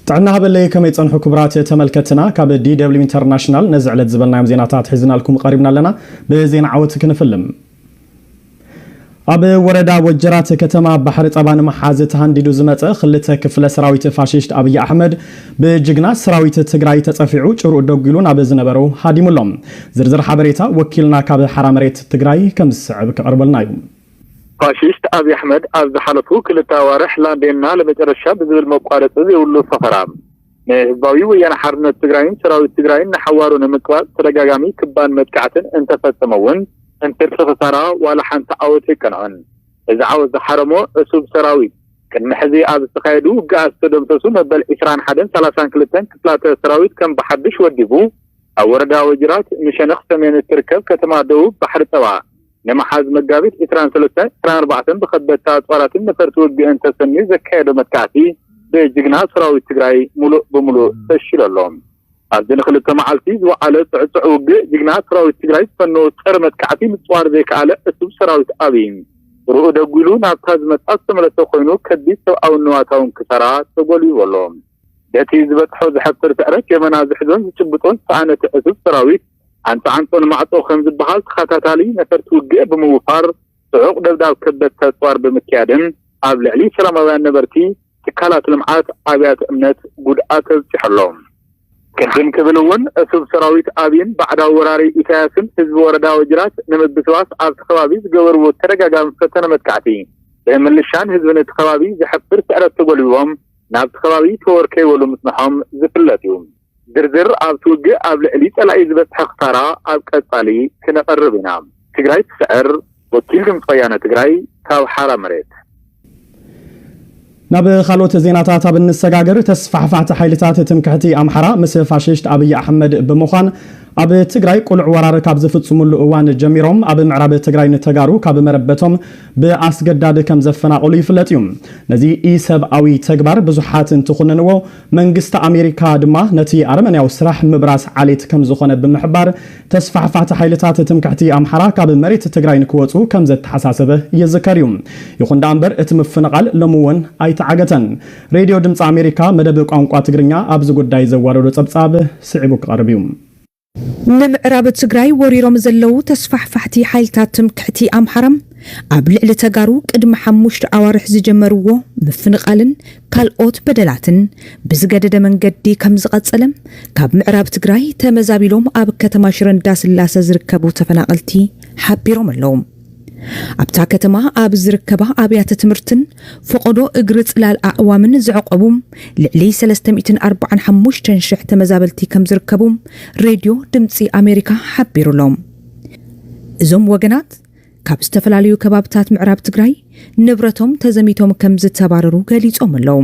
ጥዕና ሃበለይ፣ ከመይ ጸንሑ ክቡራት ተመልከትና? ካብ ዲ ደብሊው ኢንተርናሽናል ነዚ ዕለት ዝበልናዮም ዜናታት ሒዝናልኩም ቀሪብና ኣለና። ብዜና ዓወት ክንፍልም። ኣብ ወረዳ ወጀራት ከተማ ባሕሪ ጸባ ንምሓዝ ተሃንዲዱ ዝመጸ ክልተ ክፍለ ሰራዊት ፋሽስት ኣብይ ኣሕመድ ብጅግና ሰራዊት ትግራይ ተጸፊዑ ጭሩኡ ደጒሉ ናብ ዝነበረው ሃዲሙሎም። ዝርዝር ሓበሬታ ወኪልና ካብ ሓራ መሬት ትግራይ ከም ዝስዕብ ከቕርበልና እዩ። ፋሽስት ኣብይ ኣሕመድ ኣብ ዝሓለፉ ክልተ ኣዋርሕ ላንዴና ለመጨረሻ ብዝብል መቋረፂ ዘይብሉ ፈኸራ ንህዝባዊ ወያነ ሓርነት ትግራይን ሰራዊት ትግራይን ንሓዋሩ ንምቅባፅ ተደጋጋሚ ክባን መጥቃዕትን እንተፈፀመ እውን እንትርፊ ክሳራ ዋላ ሓንቲ ዓወት ኣይቀንዖን። እዚ ዓወት ዝሓረሞ ዕሱብ ሰራዊት ቅድሚ ሕዚ ኣብ ዝተኻየዱ ውግኣት ዝተደምሰሱ መበል ዕስራን ሓደን ሰላሳን ክልተን ክፍላተ ሰራዊት ከም ብሓድሽ ወዲቡ ኣብ ወረዳ ወጅራት ንሸነኽ ሰሜን እትርከብ ከተማ ደቡብ ባሕሪ ጸባ ንምሓዝ መጋቢት ዕስራን ሰለስተን ዕስራን ኣርባዕተን ብኸበድቲ ኣጽዋራትን ነፈርቲ ውግእን ተሰንዩ ዘካየዶ መጥቃዕቲ ብጅግና ሰራዊት ትግራይ ሙሉእ ብሙሉእ ፈሺሉ ኣሎ። ኣብዚ ንክልተ መዓልቲ ዝወዓለ ጽዕጹዕ ውግእ ጅግና ሰራዊት ትግራይ ዝፈነዎ ጸረ መጥቃዕቲ ምጽዋር ዘይከኣለ ዕሱብ ሰራዊት ኣብይ ርኡ ደጒሉ ናብታ ዝመጻ ዝተመለሰ ኮይኑ ከቢድ ሰብኣውን ንዋታውን ክሳራ ተጎልቢቡ ኣሎ። በቲ ዝበጽሖ ዘሕፍር ስዕረት የመና ዝሕዞን ዝጭብጦን ዝሰኣነ እቲ ዕሱብ ሰራዊት ዓንጻዓንጾ ንማዕጾ ከም ዝበሃል ተኸታታሊ ነፈርቲ ውግእ ብምውፋር ጽዑቕ ደብዳብ ከበድቲ ኣጽዋር ብምክያድን ኣብ ልዕሊ ሰላማውያን ነበርቲ ትካላት ልምዓት ኣብያተ እምነት ጉድኣት ኣብጺሑ ኣሎ። ቅድም ክብል እውን ዕሱብ ሰራዊት ኣብይን ባዕዳዊ ወራሪ ኢሳያስን ህዝቢ ወረዳ ወጅራት ንምብስባስ ኣብቲ ከባቢ ዝገበርዎ ተደጋጋሚ ፈተነ መጥቃዕቲ ብምልሻን ህዝብን እቲ ከባቢ ዘሕፍር ስዕረት ተጎልቢቦም ናብቲ ከባቢ ተወር ከይበሉ ምጽንሖም ዝፍለጥ እዩ። ዝርዝር ኣብቲ ውግእ ኣብ ልዕሊ ጸላኢ ዝበጽሐ ክሳራ ኣብ ቀጻሊ ክነቐርብ ኢና። ትግራይ ትስዕር። ወኪል ድምፂ ወያነ ትግራይ ካብ ሓራ መሬት። ናብ ካልኦት ዜናታት ኣብ እንሰጋገር፣ ተስፋሕፋሕቲ ሓይልታት ትምክሕቲ ኣምሓራ ምስ ፋሽስት ኣብይ ኣሕመድ ብምዃን ኣብ ትግራይ ቁሉዕ ወራር ካብ ዝፍጽሙሉ እዋን ጀሚሮም ኣብ ምዕራብ ትግራይ ንተጋሩ ካብ መረበቶም ብኣስገዳድ ከም ዘፈናቐሉ ይፍለጥ እዩ። ነዚ ኢሰብኣዊ ተግባር ብዙሓት እንትኹንንዎ፣ መንግስቲ ኣሜሪካ ድማ ነቲ ኣረመንያዊ ስራሕ ምብራስ ዓሌት ከም ዝኾነ ብምሕባር፣ ተስፋሕፋሕቲ ሓይልታት ትምክሕቲ ኣምሓራ ካብ መሬት ትግራይ ንክወፁ ከም ዘተሓሳሰበ ይዝከር እዩ። ይኹን ደኣ እምበር፣ እቲ ምፍንቓል ሎሚ እውን ኣይተዓገተን። ሬድዮ ድምፂ ኣሜሪካ መደብ ቋንቋ ትግርኛ ኣብዚ ጉዳይ ዘዋደዶ ጸብጻብ ስዒቡ ክቐርብ እዩ። ንምዕራብ ትግራይ ወሪሮም ዘለዉ ተስፋሕፋሕቲ ሓይልታት ትምክሕቲ ኣምሓራ ኣብ ልዕሊ ተጋሩ ቅድሚ ሓሙሽተ ኣዋርሕ ዝጀመርዎ ምፍንቓልን ካልኦት በደላትን ብዝገደደ መንገዲ ከም ዝቐጸለ ካብ ምዕራብ ትግራይ ተመዛቢሎም ኣብ ከተማ ሽረ እንዳስላሰ ዝርከቡ ተፈናቐልቲ ሓቢሮም ኣለዉ። ኣብታ ከተማ ኣብ ዝርከባ ኣብያተ ትምህርትን ፈቐዶ እግሪ ጽላል ኣእዋምን ዘዕቆቡ ልዕሊ ሰለስተ ሚእትን ኣርባዓን ሓሙሽተን ሽሕ ተመዛበልቲ ከም ዝርከቡ ሬድዮ ድምጺ ኣሜሪካ ሓቢሩ ኣሎ። እዞም ወገናት ካብ ዝተፈላለዩ ከባብታት ምዕራብ ትግራይ ንብረቶም ተዘሚቶም ከም ዝተባረሩ ገሊጾም ኣለዉ።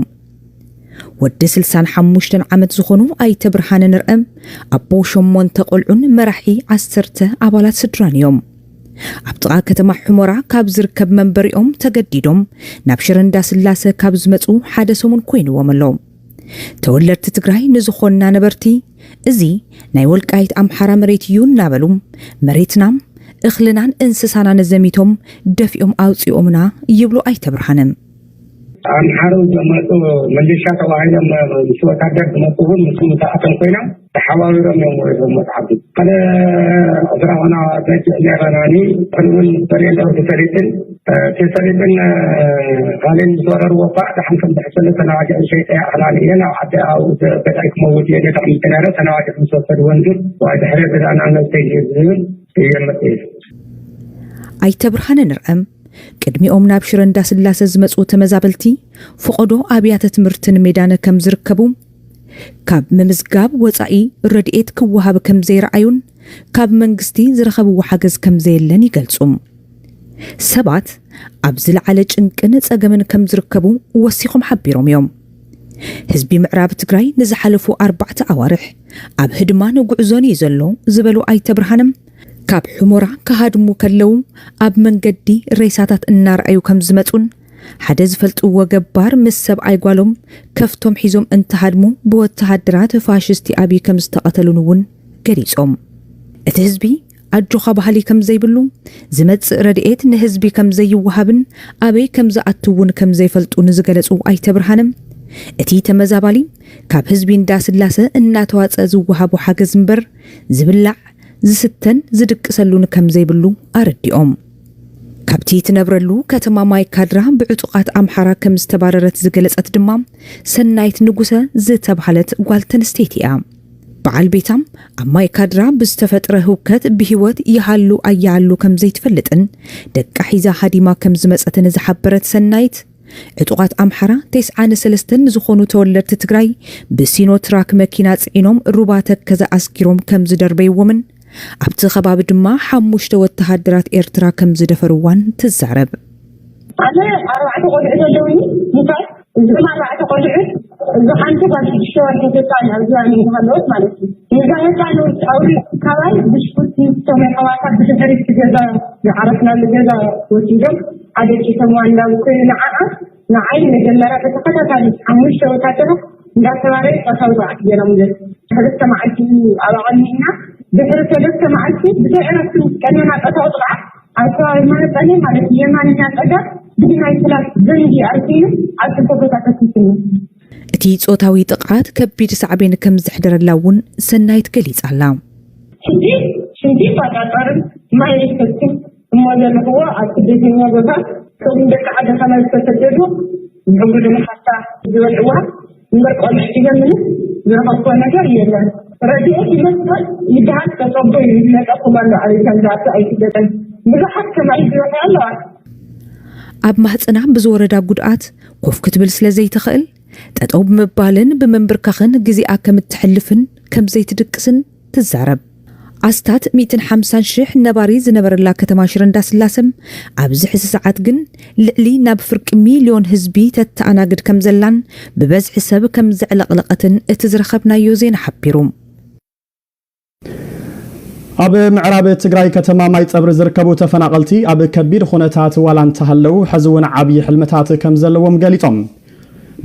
ወዲ ስልሳን ሓሙሽተን ዓመት ዝኾኑ ኣይተ ብርሃነ ንርአም ኣቦ ሸሞንተ ቆልዑን መራሒ ዓሰርተ ኣባላት ስድራን እዮም። ኣብ ጥቓ ከተማ ሑመራ ካብ ዝርከብ መንበሪኦም ተገዲዶም ናብ ሽረ እንዳስላሰ ካብ ዝመጹ ሓደ ሰሙን ኮይንዎም ኣሎ። ተወለድቲ ትግራይ ንዝኾንና ነበርቲ፣ እዚ ናይ ወልቃይት ኣምሓራ መሬት እዩ እናበሉ፣ መሬትናም እኽልናን እንስሳናን ዘሚቶም ደፊኦም ኣውፂኦምና ይብሉ ኣይተ ብርሃነ። ኣምሓሩ ዝመፁ ምልሻ ተባሂሎም ምስ ወታደር ዝመፁ እውን ምስ ምሳኣቶም ኮይኖም ተሓባቢሮም እዮም ወሪዶም መፅዓቱ። ሓደ ዕስራ ኾና በጅ ኔራናኒ እውን በሬን ተሰሪጥን ተሰሪጥን ካልእን ምስ ወረርዎ እኳ ደሓን ከም ዝሕሰለ ተናዋጊዐን ሸይጠ ይኣኽላን እየን ኣብ ዓዲ ኣብኡ ገዳይ ክመውት እየ ተቐሚጠ ነረ። ተናዋጊዐ ምስ ወሰድወን ግን ዋይ ድሕሪ ዝዳና ነብሰይ ዝብል እየ መፅእ። ኣይተ ብርሃነ ንርአም ቅድሚኦም ናብ ሽረ እንዳስላሰ ዝመፁ ተመዛበልቲ ፈቐዶ ኣብያተ ትምህርትን ሜዳን ከም ዝርከቡ፣ ካብ ምምዝጋብ ወፃኢ ረድኤት ክወሃብ ከም ዘይረኣዩን ካብ መንግስቲ ዝረኸብዎ ሓገዝ ከም ዘየለን ይገልፁ። ሰባት ኣብ ዝለዓለ ጭንቅን ጸገምን ከም ዝርከቡ ወሲኾም ሓቢሮም እዮም። ህዝቢ ምዕራብ ትግራይ ንዝሓለፉ ኣርባዕተ ኣዋርሕ ኣብ ህድማን ጉዕዞን እዩ ዘሎ ዝበሉ ኣይተ ብርሃንም፣ ካብ ሑመራ ክሃድሙ ከለዉ ኣብ መንገዲ ሬሳታት እናረኣዩ ከም ዝመጹን ሓደ ዝፈልጥዎ ገባር ምስ ሰብኣይ ጓሎም ከፍቶም ሒዞም እንትሃድሙ ብወተሃደራት ፋሽስቲ ኣብይ ከም ዝተቐተሉን እውን ገሊጾም። እቲ ህዝቢ ኣጆኻ ባህሊ ከም ዘይብሉ፣ ዝመጽእ ረድኤት ንህዝቢ ከም ዘይወሃብን ኣበይ ከም ዝኣቱ እውን ከም ዘይፈልጡ ንዝገለጹ ኣይተ ብርሃነ፣ እቲ ተመዛባሊ ካብ ህዝቢ እንዳስላሰ እናተዋፀ ዝወሃቦ ሓገዝ እምበር ዝብላዕ ዝስተን ዝድቅሰሉን ከም ዘይብሉ ኣረዲኦም። ካብቲ ትነብረሉ ከተማ ማይ ካድራ ብዕጡቓት ኣምሓራ ከም ዝተባረረት ዝገለጸት ድማ ሰናይት ንጉሰ ዝተባህለት ጓል ተንስተይቲ እያ። በዓል ቤታም ኣብ ማይ ካድራ ብዝተፈጥረ ህውከት ብህይወት ይሃሉ ኣይሃሉ ከም ዘይትፈልጥን ደቃ ሒዛ ሃዲማ ከም ዝመጸትን ዝሓበረት ሰናይት፣ ዕጡቓት ኣምሓራ ተስዓን ሰለስተን ንዝኾኑ ተወለድቲ ትግራይ ብሲኖ ትራክ መኪና ጽዒኖም ሩባ ተከዘ ኣስጊሮም ከም ዝደርበይዎምን ኣብቲ ከባቢ ድማ ሓሙሽተ ወተሃደራት ኤርትራ ከም ዝደፈርዋን ትዛረብ። ኣነ ኣርባዕተ ቆልዑ ዘለውኒ ምሳይ፣ እዞም ኣርባዕተ ቆልዑ፣ እዚ ሓንቲ ጓል ሽዱሽተ ወርሒ ህፃን እያ፣ እዚኣ ነይ ዝሃለወት ማለት እዩ። ነዛ ህፃን ውሽጣዊ ካባይ ብሽኩቲ፣ ቶም ኣሕዋታ ብድሕሪት ገዛ፣ ዝዓረፍናሉ ገዛ ወሲዶም ኣደቂሶምዋ እንዳብኩ ንዓኣ፣ ንዓይ መጀመርያ ብተኸታታሊ ሓሙሽተ ወታደራት እንዳተባረየ ጾታዊ ጥቕዓት ገይሮምለን። ሰለስተ መዓልቲ ኣብኣ ቀኒእና፣ ድሕሪ ሰለስተ መዓልቲ ብዘይ ዕረፍቲ ምስ ቀነና ጾታዊ ጥቕዓት ኣብ ከባቢ ማህፀነይ ማለት የማንኛ ፀጋም ብናይ ፍላሽ ዘንጊ ኣርኪኑ ኣብ ክልተ ቦታ ከሲሱኒ። እቲ ጾታዊ ጥቕዓት ከቢድ ሳዕቤን ከም ዘሕደረላ እውን ሰናይት ገሊጻ ኣላ። ሕጂ ሽንቲ ይቆጻጸርን ማይ ይሰትን እሞ ዘለኽዎ ኣብ ስደተኛ ቦታ ከም ደቂ ዓዲ ከመይ ዝተሰደዱ ዝሕጉድኒ ሓፍታ ዝበልዕዋ እምበር ቆልዑ ሒዘምኒ ዝረኸብኩዎ ነገር የለን። ረድኤት ይመስል ይበሃል፣ ተጸቦ ይመጸኩም ኣሎ፣ ኣበይ ከም ዝኣቱ ኣይፍለጥን። ብዙሓት ከማይ ዝበልዑ ኣለዋ። ኣብ ማህጸና ብዝወረዳ ጉድኣት ኮፍ ክትብል ስለ ዘይትኽእል፣ ጠጠው ብምባልን ብምንብርካኽን ግዜኣ ከም እትሕልፍን ከም ዘይትድቅስን ትዛረብ። ኣስታት ሚእትን ሓምሳን ሽሕ ነባሪ ዝነበረላ ከተማ ሽረ እንዳስላሰ ኣብዚ ሕዚ ሰዓት ግን ልዕሊ ናብ ፍርቂ ሚልዮን ህዝቢ ተተኣናግድ ከም ዘላን ብበዝሒ ሰብ ከም ዘዕለቕለቐትን እቲ ዝረኸብናዮ ዜና ሓቢሩ። ኣብ ምዕራብ ትግራይ ከተማ ማይ ጸብሪ ዝርከቡ ተፈናቐልቲ ኣብ ከቢድ ኩነታት ዋላ እንተሃለዉ፣ ሕዚ እውን ዓብዪ ሕልምታት ከም ዘለዎም ገሊጾም።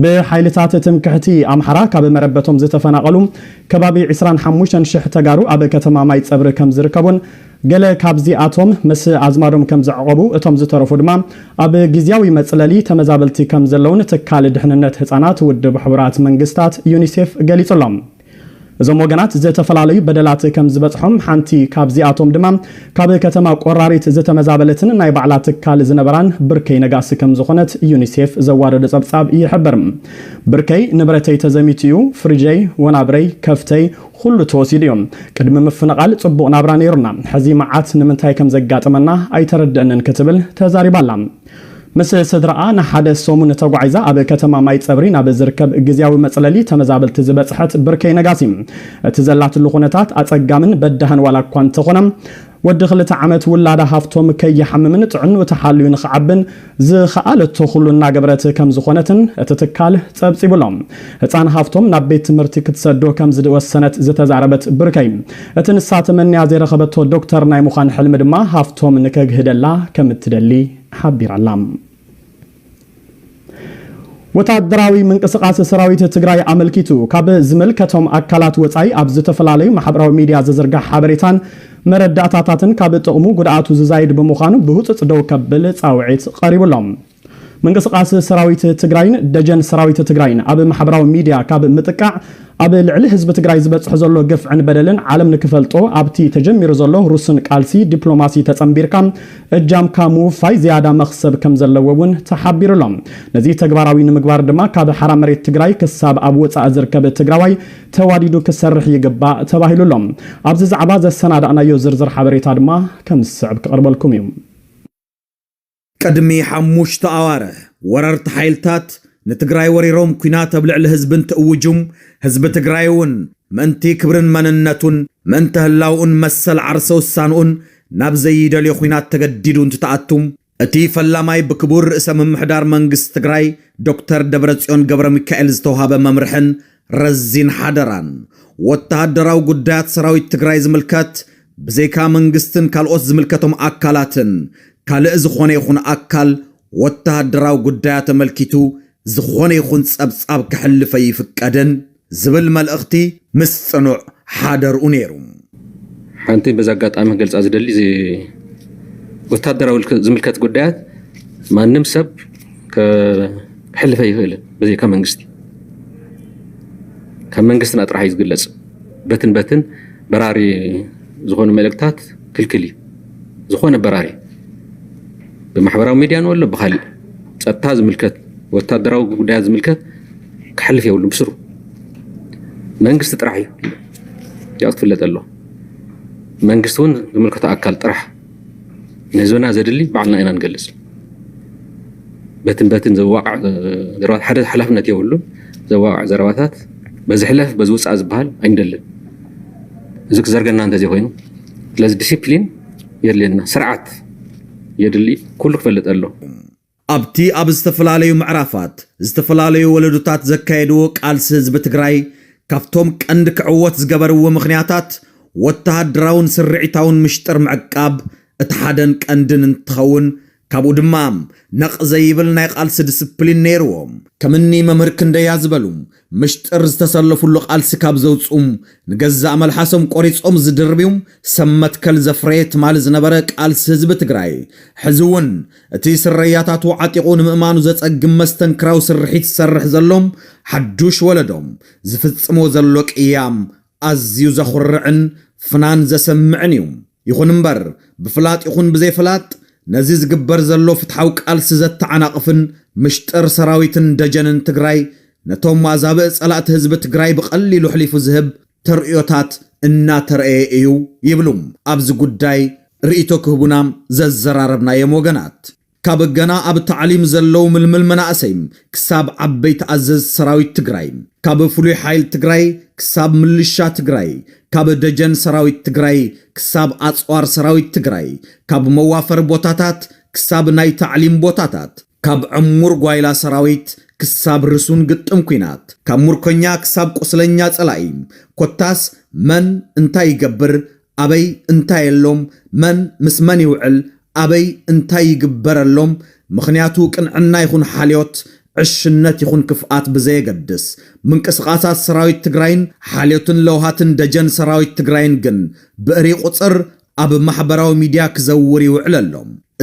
ብሓይልታት ትምክሕቲ ኣምሓራ ካብ መረበቶም ዝተፈናቐሉ ከባቢ ዕስራን ሓሙሽተን ሽሕ ተጋሩ ኣብ ከተማ ማይ ጸብሪ ከም ዝርከቡን፣ ገለ ካብዚኣቶም ምስ ኣዝማዶም ከም ዘዕቆቡ፣ እቶም ዝተረፉ ድማ ኣብ ግዝያዊ መጽለሊ ተመዛበልቲ ከም ዘለውን ትካል ድሕንነት ህጻናት ውድብ ሕቡራት መንግስታት ዩኒሴፍ ገሊጹ ኣሎ። እዞም ወገናት ዝተፈላለዩ በደላት ከም ዝበጽሖም፣ ሓንቲ ካብዚኣቶም ድማ ካብ ከተማ ቆራሪት ዝተመዛበለትን ናይ ባዕላ ትካል ዝነበራን ብርከይ ነጋሲ ከም ዝኾነት ዩኒሴፍ ዘዋደዶ ጸብጻብ ይሕብር። ብርከይ፣ ንብረተይ ተዘሚቱ እዩ፣ ፍሪጀይ፣ ወናብረይ፣ ከፍተይ፣ ኩሉ ተወሲዱ እዩ። ቅድሚ ምፍንቓል ጽቡቕ ናብራ ነይሩና፣ ሕዚ መዓት ንምንታይ ከም ዘጋጠመና ኣይተረድአንን ክትብል ተዛሪባ ኣላ። ምስ ስድራኣ ንሓደ ሰሙን ተጓዒዛ ኣብ ከተማ ማይ ጸብሪ ናብ ዝርከብ ግዝያዊ መጽለሊ ተመዛበልቲ ዝበጽሐት ብርከይ ነጋሲ፣ እቲ ዘላትሉ ኩነታት ኣጸጋምን በዳህን ዋላ እኳ እንተኾነ፣ ወዲ ክልተ ዓመት ውላዳ ሃፍቶም ከይሓምምን ጥዕንኡ ተሓልዩ ንኽዓብን ዝኸኣለቶ ኩሉ እናገበረት ከም ዝኾነትን እቲ ትካል ጸብጺቡ ኣሎ። ህጻን ሃፍቶም ናብ ቤት ትምህርቲ ክትሰዶ ከም ዝወሰነት ዝተዛረበት ብርከይ፣ እቲ ንሳ ተመንያ ዘይረኸበቶ ዶክተር ናይ ምዃን ሕልሚ ድማ ሃፍቶም ንከግህደላ ከም እትደሊ ሓቢራ ኣላ። ወታደራዊ ምንቅስቓስ ሰራዊት ትግራይ ኣመልኪቱ ካብ ዝምልከቶም ኣካላት ወጻኢ ኣብ ዝተፈላለዩ ማሕበራዊ ሚድያ ዝዝርጋሕ ሓበሬታን መረዳእታታትን ካብ ጥቕሙ ጉድኣቱ ዝዛይድ ብምዃኑ ብህጹጽ ደው ከብል ጻውዒት ቀሪቡ ኣሎ። ምንቅስቓስ ሰራዊት ትግራይን ደጀን ሰራዊት ትግራይን ኣብ ማሕበራዊ ሚድያ ካብ ምጥቃዕ ኣብ ልዕሊ ህዝቢ ትግራይ ዝበፅሑ ዘሎ ግፍዕን በደልን ዓለም ንክፈልጦ ኣብቲ ተጀሚሩ ዘሎ ሩስን ቃልሲ ዲፕሎማሲ ተፀንቢርካ እጃምካ ምውፋይ ዝያዳ መኽሰብ ከም ዘለዎ እውን ተሓቢሩ ኣሎ። ነዚ ተግባራዊ ንምግባር ድማ ካብ ሓራ መሬት ትግራይ ክሳብ ኣብ ወፃኢ ዝርከብ ትግራዋይ ተዋዲዱ ክሰርሕ ይግባእ ተባሂሉ ኣሎ። ኣብዚ ዛዕባ ዘሰናዳእናዮ ዝርዝር ሓበሬታ ድማ ከም ዝስዕብ ክቐርበልኩም እዩ። ቅድሚ ሓሙሽተ ኣዋርሕ ወረርቲ ሓይልታት ንትግራይ ወሪሮም ኲናት ኣብ ልዕሊ ህዝቢ እንትእውጁም፣ ህዝቢ ትግራይ እውን ምእንቲ ክብርን መንነቱን ምእንቲ ህላውኡን መሰል ዓርሰ ውሳንኡን ናብ ዘይደልዮ ኲናት ተገዲዱ እንትተኣቱም፣ እቲ ፈላማይ ብክቡር ርእሰ ምምሕዳር መንግስቲ ትግራይ ዶክተር ደብረጽዮን ገብረ ሚካኤል ዝተውሃበ መምርሕን ረዚን ሓደራን ወተሃደራዊ ጉዳያት ሰራዊት ትግራይ ዝምልከት ብዘይካ መንግስትን ካልኦት ዝምልከቶም ኣካላትን ካልእ ዝኾነ ይኹን ኣካል ወተሃደራዊ ጉዳያት ተመልኪቱ ዝኾነ ይኹን ጸብጻብ ክሕልፍ ኣይፍቀድን ዝብል መልእኽቲ ምስ ጽኑዕ ሓደርኡ ነይሩ። ሓንቲ በዚ ኣጋጣሚ ክገልጻ ዝደሊ እዚ ወታደራዊ ዝምልከት ጉዳያት ማንም ሰብ ከ-፣ ክሕልፍ ኣይኽእልን ብዘይካ መንግስቲ። ካብ መንግስትና ጥራሕ እዩ ዝግለጽ። በትን በትን በራሪ ዝኾኑ መልእክታት ክልክል እዩ። ዝኾነ በራሪ ብማሕበራዊ ሚድያ ንወሎ ብካልእ ጸጥታ ዝምልከት፣ ወታደራዊ ጉዳያት ዝምልከት ክሓልፍ የብሉ ብስሩ። መንግስቲ ጥራሕ እዩ ያው ትፍለጥ ኣሎ። መንግስቲ እውን ዝምልከቶ ኣካል ጥራሕ ንህዝብና ዘድሊ ባዕልና ኢና ንገልጽ። በትን በትን ዘዋቃዕ ዘረባት ሓደ ሓላፍነት የብሉን። ዘዋቃዕ ዘረባታት በዚ ሕለፍ በዚ ውፃእ ዝበሃል ኣይንደልን። እዚ ክዘርገና እንተዘይኮይኑ፣ ስለዚ ዲሲፕሊን የድልየና፣ ስርዓት የድሊ። ኩሉ ክፈልጥ ኣሎ። ኣብቲ ኣብ ዝተፈላለዩ ምዕራፋት ዝተፈላለዩ ወለዶታት ዘካየድዎ ቃልሲ ህዝቢ ትግራይ ካብቶም ቀንዲ ክዕወት ዝገበርዎ ምኽንያታት ወተሃደራውን ስርዒታውን ምሽጥር ምዕቃብ እቲ ሓደን ቀንድን እንትኸውን፣ ካብኡ ድማ ነቕ ዘይብል ናይ ቃልሲ ዲስፕሊን ነይርዎም። ከምኒ መምህር ክንደያ ዝበሉ ምሽጥር ዝተሰለፉሉ ቃልሲ ካብ ዘውፅኡም ንገዛእ መልሓሶም ቆሪፆም ዝድርብዩ ሰብ መትከል ዘፍረየ ትማሊ ዝነበረ ቃልሲ ህዝቢ ትግራይ ሕዚ እውን እቲ ስረያታቱ ዓጢቑ ንምእማኑ ዘጸግም መስተንክራዊ ስርሒት ዝሰርሕ ዘሎ ሓዱሽ ወለዶ ዝፍጽሞ ዘሎ ቅያም ኣዝዩ ዘኹርዕን ፍናን ዘሰምዕን እዩ። ይኹን እምበር ብፍላጥ ይኹን ብዘይፍላጥ ነዚ ዝግበር ዘሎ ፍትሓዊ ቃልሲ ዘተዓናቕፍን ምሽጥር ሰራዊትን ደጀንን ትግራይ ነቶም ኣዛብእ ጸላእቲ ህዝቢ ትግራይ ብቐሊሉ ኣሕሊፉ ዝህብ ተርእዮታት እናተረእየ እዩ ይብሉ ኣብዚ ጉዳይ ርእይቶ ክህቡና ዘዘራረብናዮም ወገናት። ካብ ገና ኣብ ታዕሊም ዘለዉ ምልምል መናእሰይ ክሳብ ዓበይቲ ኣዘዝቲ ሰራዊት ትግራይ፣ ካብ ፍሉይ ሓይሊ ትግራይ ክሳብ ምልሻ ትግራይ፣ ካብ ደጀን ሰራዊት ትግራይ ክሳብ ኣፅዋር ሰራዊት ትግራይ፣ ካብ መዋፈሪ ቦታታት ክሳብ ናይ ታዕሊም ቦታታት፣ ካብ ዕሙር ጓይላ ሰራዊት ክሳብ ርሱን ግጥም ኲናት፣ ካብ ሙርኮኛ ክሳብ ቁስለኛ ጸላኢ፣ ኮታስ መን እንታይ ይገብር፣ ኣበይ እንታይ የሎም፣ መን ምስ መን ይውዕል፣ ኣበይ እንታይ ይግበረሎም፣ ምኽንያቱ ቅንዕና ይኹን ሓልዮት፣ ዕሽነት ይኹን ክፍኣት ብዘየገድስ፣ ምንቅስቓሳት ሰራዊት ትግራይን ሓልዮትን ለውሃትን ደጀን ሰራዊት ትግራይን ግን ብእሪ ቁፅር ኣብ ማሕበራዊ ሚድያ ክዘውር ይውዕል ኣሎ።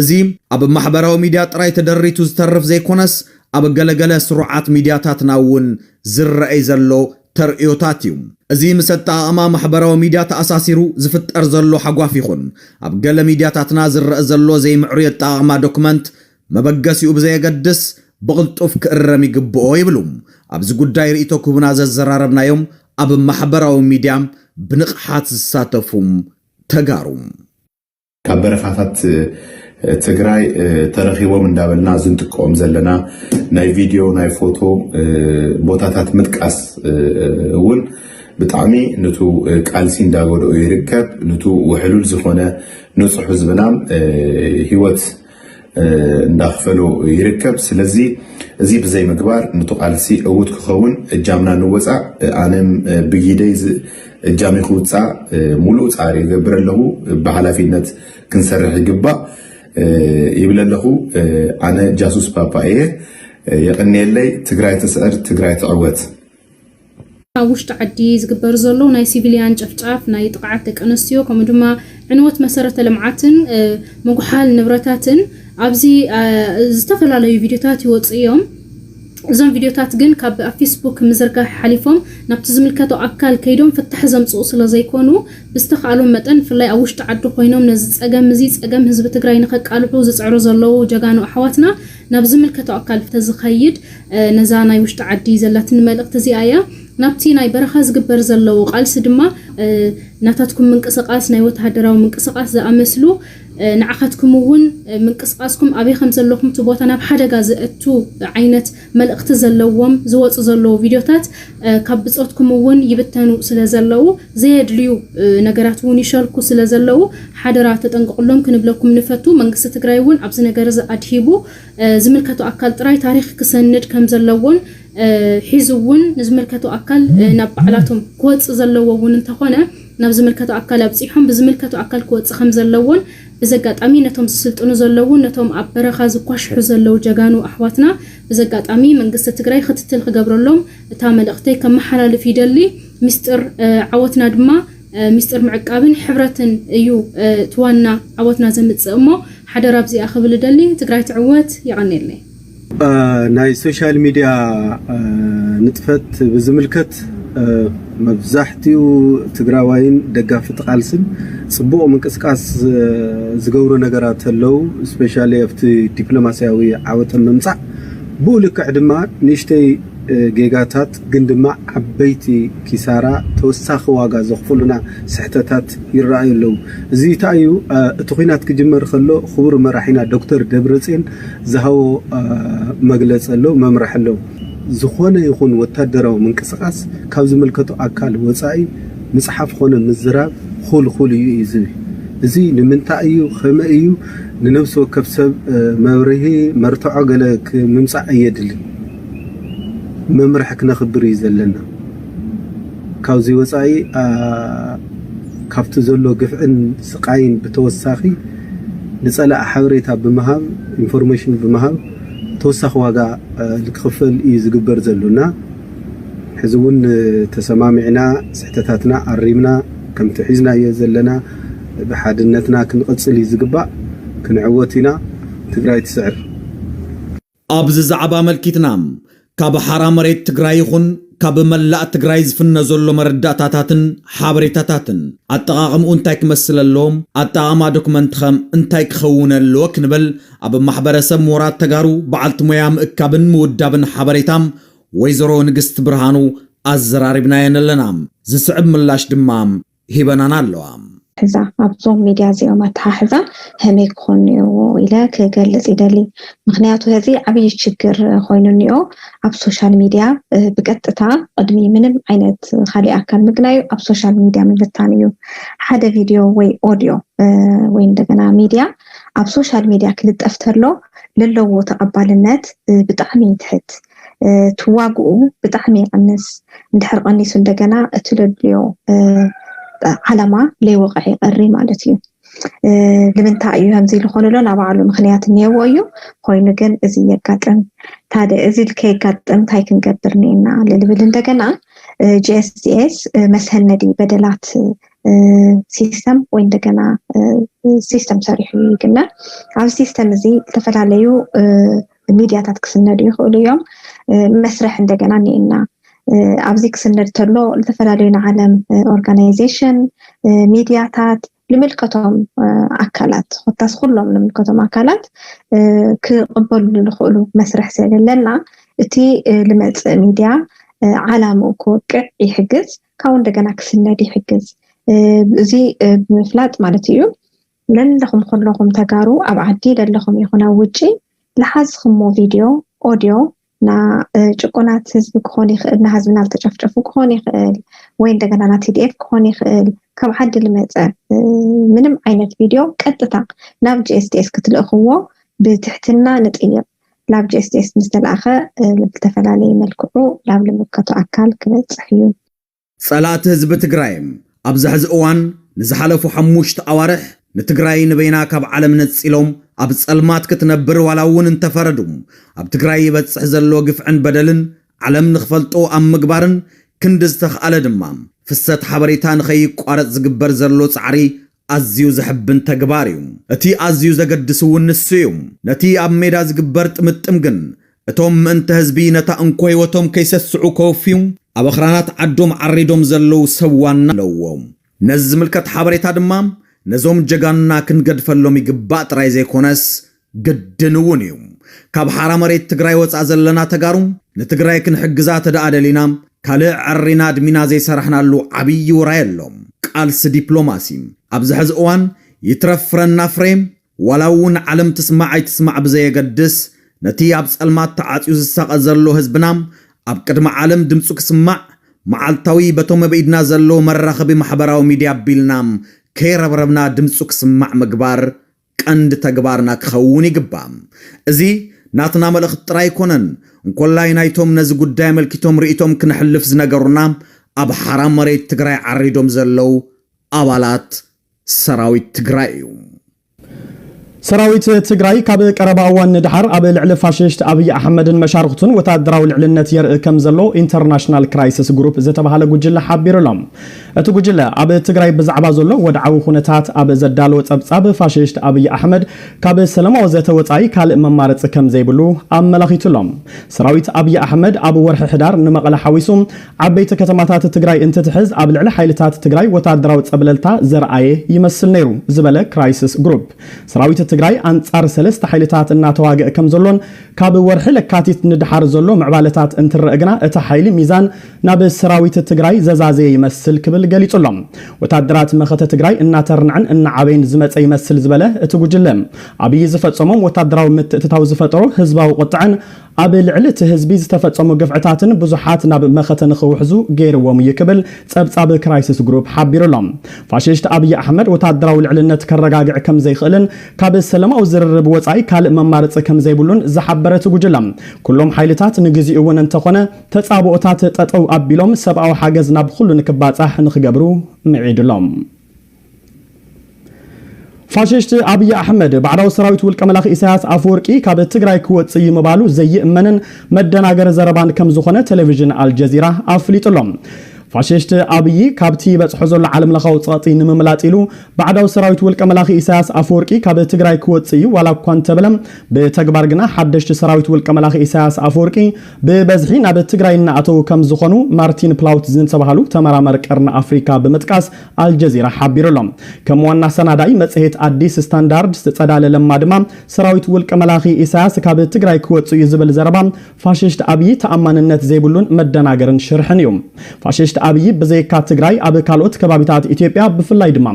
እዚ ኣብ ማሕበራዊ ሚድያ ጥራይ ተደሪቱ ዝተርፍ ዘይኮነስ፣ ኣብ ገለገለ ስሩዓት ሚድያታትና እውን ዝረኣይ ዘሎ ተርእዮታት እዩ። እዚ ምስ ኣጠቓቕማ ማሕበራዊ ሚድያ ተኣሳሲሩ ዝፍጠር ዘሎ ሓጓፍ ይኹን፣ ኣብ ገለ ሚድያታትና ዝረአ ዘሎ ዘይምዕሩይ ኣጠቓቕማ ዶክመንት መበገሲኡ ብዘየገድስ፣ ብቕልጡፍ ክእረም ይግብኦ ይብሉ ኣብዚ ጉዳይ ርእይቶ ክህቡና ዘዘራረብናዮም ኣብ ማሕበራዊ ሚድያ ብንቕሓት ዝሳተፉ ተጋሩ። ካብ በረኻታት ትግራይ ተረኺቦም እንዳበልና ዝንጥቀኦም ዘለና ናይ ቪድዮ ናይ ፎቶ ቦታታት ምጥቃስ እውን ብጣዕሚ ንቱ ቃልሲ እንዳጎደኦ ይርከብ። ንቱ ውሕሉል ዝኾነ ንፁሕ ህዝብና ህይወት እንዳኽፈሎ ይርከብ። ስለዚ እዚ ብዘይ ምግባር ንቱ ቃልሲ ዕዉት ክኸውን እጃምና ንወፃእ። ኣነም ብጊደይ እጃሚ ክውፃእ ሙሉእ ፃዕሪ ይገብር ኣለኹ። ብሓላፊነት ክንሰርሕ ይግባእ ይብል ኣለኹ። ኣነ ጃሱስ ፓፓ እየ። የቐንየለይ። ትግራይ ትስዕር፣ ትግራይ ትዕወት። ኣብ ውሽጢ ዓዲ ዝግበር ዘሎ ናይ ሲቪልያን ጨፍጫፍ፣ ናይ ጥቕዓት ደቂ ኣንስትዮ፣ ከምኡ ድማ ዕንወት መሰረተ ልምዓትን ምጉሓል ንብረታትን ኣብዚ ዝተፈላለዩ ቪድዮታት ይወፁ እዮም። እዞም ቪድዮታት ግን ካብ ኣብ ፌስቡክ ምዝርጋሕ ሓሊፎም ናብቲ ዝምልከቶ ኣካል ከይዶም ፍታሕ ዘምፅኡ ስለ ዘይኮኑ፣ ብዝተኻእሎም መጠን ብፍላይ ኣብ ውሽጢ ዓዲ ኮይኖም ነዚ ፀገም እዚ ፀገም ህዝቢ ትግራይ ንኸቃልሑ ዝፅዕሩ ዘለዉ ጀጋኑ ኣሕዋትና ናብ ዝምልከቶ ኣካል ተዝኸይድ ነዛ ናይ ውሽጢ ዓዲ ዘላትኒ መልእኽቲ እዚኣ እያ። ናብቲ ናይ በረኻ ዝግበር ዘለዉ ቃልሲ ድማ ናታትኩም ምንቅስቓስ ናይ ወተሃደራዊ ምንቅስቓስ ዝኣመስሉ ንዓኻትኩም እውን ምንቅስቓስኩም ኣበይ ከም ዘለኹም እቲ ቦታ ናብ ሓደጋ ዘእቱ ዓይነት መልእኽቲ ዘለዎም ዝወፁ ዘለዉ ቪድዮታት ካብ ብፆትኩም እውን ይብተኑ ስለ ዘለዉ ዘየድልዩ ነገራት እውን ይሸልኩ ስለ ዘለዉ ሓደራ ተጠንቀቕሎም ክንብለኩም ንፈቱ። መንግስቲ ትግራይ እውን ኣብዚ ነገር እዚ ኣድሂቡ ዝምልከቶ ኣካል ጥራይ ታሪኽ ክሰንድ ከም ዘለዎን ሒዙ እውን ንዝምልከቶ ኣካል ናብ ባዕላቶም ክወፅእ ዘለዎ እውን እንተኾነ ናብ ዝምልከቶ ኣካል ኣብፂሖም ብዝምልከቶ ኣካል ክወፅእ ከም ዘለዎን ብዚ ኣጋጣሚ ነቶም ዝስልጥኑ ዘለዉ ነቶም ኣብ በረኻ ዝኳሽሑ ዘለዉ ጀጋኑ ኣሕዋትና ብዚ ኣጋጣሚ መንግስቲ ትግራይ ክትትል ክገብረሎም እታ መልእኽተይ ከመሓላልፍ ይደሊ። ሚስጥር ዓወትና ድማ ሚስጥር ምዕቃብን ሕብረትን እዩ እቲ ዋና ዓወትና ዘምፅእ እሞ ሓደራ ኣብዚኣ ክብል እደሊ። ትግራይ ትዕወት። የቐንየለይ። ናይ ሶሻል ሚድያ ንጥፈት ብዝምልከት መብዛሕትኡ ትግራዋይን ደጋፊ ቃልስን ጽቡቕ ምንቅስቃስ ዝገብሩ ነገራት ኣለዉ። ስፔሻሊ ኣብቲ ዲፕሎማሲያዊ ዓወት ምምጻእ፣ ብኡ ልክዕ ድማ ንእሽተይ ጌጋታት ግን ድማ ዓበይቲ ኪሳራ፣ ተወሳኺ ዋጋ ዘኽፍሉና ስሕተታት ይረኣዩ ኣለዉ። እዚ እንታይ እዩ? እቲ ኲናት ክጅመር ከሎ ክቡር መራሒና ዶክተር ደብረጽዮን ዝሃቦ መግለጺ ኣሎ፣ መምርሒ ኣሎ። ዝኾነ ይኹን ወታደራዊ ምንቅስቃስ ካብ ዝምልከቶ ኣካል ወጻኢ ምጽሓፍ ኾነ ምዝራብ ኹልኹል እዩ እዩ ዝብል። እዚ ንምንታይ እዩ፣ ከመይ እዩ፣ ንነብሲ ወከፍ ሰብ መብርሂ መርትዖ ገለ ክምምጻእ ኣየድልን። መምርሒ ክነኽብር እዩ ዘለና። ካብዚ ወጻኢ ካብቲ ዘሎ ግፍዕን ስቃይን ብተወሳኺ ንጸላኢ ሓበሬታ ብምሃብ፣ ኢንፎርሜሽን ብምሃብ ተወሳኺ ዋጋ ክኽፈል እዩ ዝግበር ዘሎ እና ሕዚ እውን ተሰማሚዕና ስሕተታትና ኣሪምና ከምቲ ሒዝናዮ ዘለና ብሓድነትና ክንቕጽል እዩ ዝግባእ። ክንዕወት ኢና። ትግራይ ትስዕር። ኣብዚ ዛዕባ ኣመልኪትና ካብ ሓራ መሬት ትግራይ ይኹን ካብ መላእ ትግራይ ዝፍነ ዘሎ መረዳእታታትን ሓበሬታታትን ኣጠቓቕምኡ እንታይ ክመስል ኣለዎ፣ ኣጠቓቕማ ዶክመንትኸ እንታይ ክኸውን ኣለዎ ክንብል ኣብ ማሕበረሰብ ምሁራት ተጋሩ በዓልቲ ሞያ ምእካብን ምውዳብን ሓበሬታ ወይዘሮ ንግስቲ ብርሃኑ ኣዘራሪብናየን ኣለና። ዝስዕብ ምላሽ ድማ ሂበናን ኣለዋ። ሕዛ ኣብዞም ሚድያ እዚኦም ኣተሓሕዛ ከመይ ክኾን ነይርዎ ኢለ ክገልፅ ይደሊ። ምክንያቱ ሕዚ ዓብዪ ችግር ኮይኑ እኒኦ ኣብ ሶሻል ሚድያ ብቀጥታ ቅድሚ ምንም ዓይነት ካሊእ ኣካል ምግናዩ ኣብ ሶሻል ሚድያ ምብታን እዩ። ሓደ ቪድዮ ወይ ኦድዮ ወይ እንደገና ሚድያ ኣብ ሶሻል ሚድያ ክልጠፍ ተሎ ለለዎ ተቐባልነት ብጣዕሚ ይትሕት። ትዋግኡ ብጣዕሚ ይቐንስ። እንድሕር ቀኒሱ እንደገና እቲ ለድልዮ ዓላማ ለይወቕዕ ይቐሪ ማለት እዩ። ንምንታይ እዩ ከምዚ ኢሉ ኮንሎ ናብ ባዕሉ ምክንያት እኒሄዎ እዩ። ኮይኑ ግን እዚ የጋጥም። ታዲያ እዚ ከየጋጥም እንታይ ክንገብር እኒኤና ልብል እንደገና ጂኤስቲኤስ መሰነዲ በደላት ሲስተም ወይ እንደገና ሲስተም ሰሪሑ ይግነ። ኣብ ሲስተም እዚ ዝተፈላለዩ ሚድያታት ክስነዱ ይኽእሉ እዮም። መስርሕ እንደገና እኒኤና ኣብዚ ክስነድ ተሎ ዝተፈላለዩ ንዓለም ኦርጋናይዜሽን ሚድያታት ልምልከቶም ኣካላት ኮታስ ኩሎም ልምልከቶም ኣካላት ክቕበሉ ዝኽእሉ መስርሕ ስለለና እቲ ልመፅእ ሚድያ ዓላምኡ ክወቅዕ ይሕግዝ። ካብኡ እንደገና ክስነድ ይሕግዝ። እዚ ብምፍላጥ ማለት እዩ። ለለኹም ኩለኹም ተጋሩ ኣብ ዓዲ ለለኹም ይኹን ኣብ ውጪ ለሓዝኽሞ ቪድዮ ኦድዮ ና ጭቁናት ህዝቢ ክኾን ይኽእል፣ ንህዝብና ዝተጨፍጨፉ ክኾን ይኽእል ወይ እንደገና ናብ ቲዲኤፍ ክኾን ይኽእል ካብ ዓዲ ልመፀ ምንም ዓይነት ቪድዮ ቀጥታ ናብ ጂኤስቲኤስ ክትልእኽዎ ብትሕትና ንጥይቕ። ናብ ጂኤስቲኤስ ምስ ተላእኸ ብዝተፈላለየ መልክዑ ናብ ልምልከቶ ኣካል ክበፅሕ እዩ። ጸላእቲ ህዝቢ ትግራይ ኣብዚ ሕዚ እዋን ንዝሓለፉ ሓሙሽተ ኣዋርሕ ንትግራይ ንበይና ካብ ዓለም ነጺሎም ኣብ ጸልማት ክትነብር ዋላ እውን እንተፈረዱ ኣብ ትግራይ ይበጽሕ ዘሎ ግፍዕን በደልን ዓለም ንኽፈልጦ ኣብ ምግባርን ክንዲ ዝተኽኣለ ድማ ፍሰት ሓበሬታ ንኸይቋረጽ ዝግበር ዘሎ ጻዕሪ ኣዝዩ ዘሕብን ተግባር እዩ። እቲ ኣዝዩ ዘገድስ እውን ንሱ እዩ። ነቲ ኣብ ሜዳ ዝግበር ጥምጥም ግን እቶም ምእንተ ህዝቢ ነታ እንኮ ህይወቶም ከይሰስዑ ከወፍዩ ኣብ ኣኽራናት ዓዶም ዓሪዶም ዘለዉ ሰብ ዋና ኣለዎ። ነዚ ዝምልከት ሓበሬታ ድማ ነዞም ጀጋኑና ክንገድፈሎም ይግባእ ጥራይ ዘይኮነስ ግድን እውን እዩ። ካብ ሓራ መሬት ትግራይ ወፃእ ዘለና ተጋሩ ንትግራይ ክንሕግዛ ተደኣ ደሊና ካልእ ዕሪና ኣድሚና ዘይሰራሕናሉ ዓብዪ ውራይ ኣሎ። ቃልሲ ዲፕሎማሲ ኣብዚ ሕዚ እዋን ይትረፍ ፍረና ፍሬ ዋላ እውን ዓለም ትስማዕ ኣይትስማዕ ብዘየገድስ ነቲ ኣብ ጸልማት ተዓጽዩ ዝሳቐ ዘሎ ህዝብና ኣብ ቅድሚ ዓለም ድምጹ ክስማዕ መዓልታዊ በቶም ኣብ ኢድና ዘሎ መራኸቢ ማሕበራዊ ሚድያ ኣቢልና ከይረብረብና ድምጹ ክስማዕ ምግባር ቀንዲ ተግባርና ክኸውን ይግባእ። እዚ ናትና መልእኽቲ ጥራይ ኣይኮነን፣ እንኮላይ ናይቶም ነዚ ጉዳይ ኣመልኪቶም ርእይቶም ክነሕልፍ ዝነገሩና ኣብ ሓራ መሬት ትግራይ ዓሪዶም ዘለዉ ኣባላት ሰራዊት ትግራይ እዩ። ሰራዊት ትግራይ ካብ ቀረባ እዋን ንደሓር ኣብ ልዕሊ ፋሽስት ኣብይ ኣሕመድን መሻርኽቱን ወታደራዊ ልዕልነት የርኢ ከም ዘሎ ኢንተርናሽናል ክራይሲስ ግሩፕ ዝተባሃለ ጉጅለ ሓቢሩ ኣሎ። እቲ ጉጅለ ኣብ ትግራይ ብዛዕባ ዘሎ ወድዓዊ ኩነታት ኣብ ዘዳለዎ ጸብጻብ፣ ፋሽስት ኣብይ ኣሕመድ ካብ ሰላማዊ ዘተ ወጻኢ ካልእ መማረጺ ከም ዘይብሉ ኣመላኺቱ ኣሎ። ሰራዊት ኣብይ ኣሕመድ ኣብ ወርሒ ሕዳር ንመቐለ ሓዊሱ ዓበይቲ ከተማታት ትግራይ እንትትሕዝ፣ ኣብ ልዕሊ ሓይልታት ትግራይ ወታደራዊ ጸብለልታ ዘርኣየ ይመስል ነይሩ ዝበለ ክራይሲስ ግሩፕ፣ ሰራዊት ትግራይ ኣንጻር ሰለስተ ሓይልታት እናተዋግአ ከም ዘሎን ካብ ወርሒ ለካቲት ንድሓር ዘሎ ምዕባለታት እንትረአ ግና እቲ ሓይሊ ሚዛን ናብ ሰራዊት ትግራይ ዘዛዘየ ይመስል ክብል ገሊጹ ኣሎ። ወታደራት መኸተ ትግራይ እናተርንዐን እናዓበይን ዝመጸ ይመስል ዝበለ እቲ ጉጅለ፣ ኣብይ ዝፈጸሞም ወታደራዊ ምትእትታው ዝፈጠሮ ህዝባዊ ቁጥዐን ኣብ ልዕሊ እቲ ህዝቢ ዝተፈጸሙ ግፍዕታትን ብዙሓት ናብ መኸተ ንኽውሕዙ ገይርዎም እዩ ክብል ጸብጻብ ክራይሲስ ግሩፕ ሓቢሩ ኣሎ። ፋሽስት ኣብይ ኣሕመድ ወታደራዊ ልዕልነት ከረጋግዕ ከም ዘይኽእልን ካብ ሰላማዊ ዝርርብ ወጻኢ ካልእ መማረጺ ከም ዘይብሉን ዝሓበረ እቲ ጉጅለ፣ ኩሎም ሓይልታት ንግዚኡ እውን እንተኾነ ተጻብኦታት ጠጠው ኣቢሎም ሰብኣዊ ሓገዝ ናብ ኩሉ ንክባጻሕ ንክገብሩ ምዒዱ ኣሎ። ፋሽስት ኣብይ ኣሕመድ ባዕዳዊ ሰራዊት ውልቀ መላኺ ኢሳያስ ኣፈወርቂ ካብ ትግራይ ክወጽእ እዩ ምባሉ ዘይእመንን መደናገሪ ዘረባን ከም ዝኾነ ቴሌቪዥን ኣልጀዚራ ኣፍሊጡ ኣሎ። ፋሽስት ኣብይ ካብቲ ይበጽሖ ዘሎ ዓለም ለኻዊ ጸቕጢ ንምምላጥ ኢሉ ባዕዳዊ ሰራዊት ውልቀ መላኺ ኢሳያስ ኣፈወርቂ ካብ ትግራይ ክወጽእ እዩ ዋላ እኳ እንተበለ፣ ብተግባር ግና ሓደሽቲ ሰራዊት ውልቀ መላኺ ኢሳያስ ኣፈወርቂ ብበዝሒ ናብ ትግራይ እናኣተዉ ከም ዝኾኑ ማርቲን ፕላውት ዝተባህሉ ተመራማሪ ቀርኒ ኣፍሪካ ብምጥቃስ ኣልጀዚራ ሓቢሩ ኣሎ። ከም ዋና ሰናዳይ መጽሔት ኣዲስ ስታንዳርድ ዝተጸዳለ ለማ ድማ ሰራዊት ውልቀ መላኺ ኢሳያስ ካብ ትግራይ ክወጽእ እዩ ዝብል ዘረባ ፋሽስት ኣብይ ተኣማንነት ዘይብሉን መደናገርን ሽርሕን እዩ። ፋሽስት ኣብይ ብዘይካ ትግራይ ኣብ ካልኦት ከባቢታት ኢትዮጵያ ብፍላይ ድማ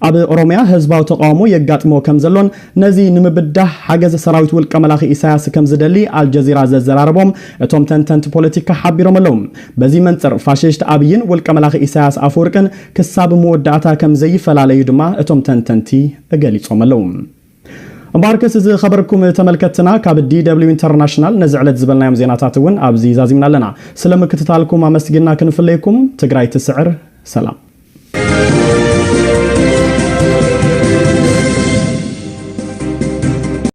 ኣብ ኦሮሚያ ህዝባዊ ተቃውሞ የጋጥሞ ከም ዘሎን ነዚ ንምብዳህ ሓገዝ ሰራዊት ውልቀ መላኺ ኢሳያስ ከም ዝደሊ ኣልጀዚራ ዘዘራረቦም እቶም ተንተንቲ ፖለቲካ ሓቢሮም ኣለዉ። በዚ መንጽር ፋሽስት ኣብይን ውልቀ መላኺ ኢሳያስ ኣፈወርቅን ክሳብ መወዳእታ ከም ዘይፈላለዩ ድማ እቶም ተንተንቲ ገሊጾም ኣለዉ። እምበኣርከስ ዝኸበርኩም ተመልከትና ካብ ዲ ደብሊው ኢንተርናሽናል ነዚ ዕለት ዝበልናዮም ዜናታት እውን ኣብዚ ዛዚምና ኣለና። ስለ ምክትታልኩም ኣመስጊና ክንፍለየኩም። ትግራይ ትስዕር። ሰላም።